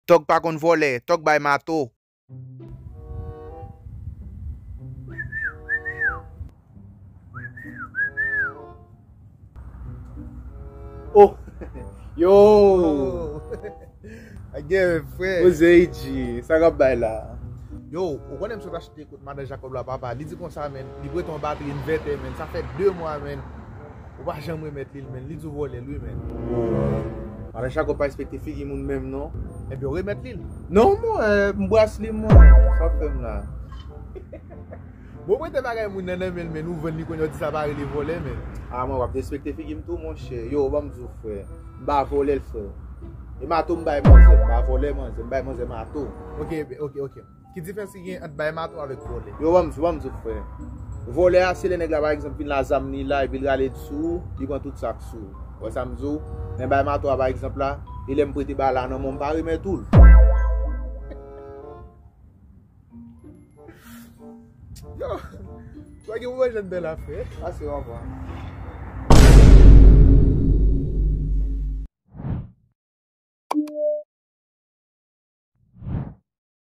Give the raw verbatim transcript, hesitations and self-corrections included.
Tòg pa konn vòlè, tòg bay mato. Oh! Yo! Oh! Gen, frè. Poze, Iji, sa k ap bay la? Yo, ou konnen m sot achte kot madan Jakòb la, papa. Li di konsa, men, li prete yon batri envètè, men. Sa fè de mwa, men. Ou pa janm remèt li l, men. Li di w vòlè l, wi, men. Madan Jakòb pa respekte figi moun menm, non. Ebyen, ou remèt li l. Non, mwen, m bras li, mwen. Sa w ap fè m la? Bon, ou prete bagay moun nan nan men l, men ou vann li kounye a, w di sa pa rele vòlè, men. A, mwen, w ap derespekte figi m tou, monchè. Yo, ban m di w, frè. M pa vòlè l, frè. E mato m bay manzè, m pa vòlè manzè, m bay manzè mato. Ok, ok, ok. Ki diferans ki gen ant bay mato avèk vòlè? Yo, ban m di w, ban m di w, frè. Vòlè a, se lè nèg la, pa egzanp, vin la zam li la, epi l rale l sou ou, li pran tout sa k sou ou. Wè sa m di w? Men bay mato a, pa egzanp la, e lè m prete bagay la nan men w, m pa remèt ou l. Yo, w a gen yon jèn bèl afè. Pase w anvan.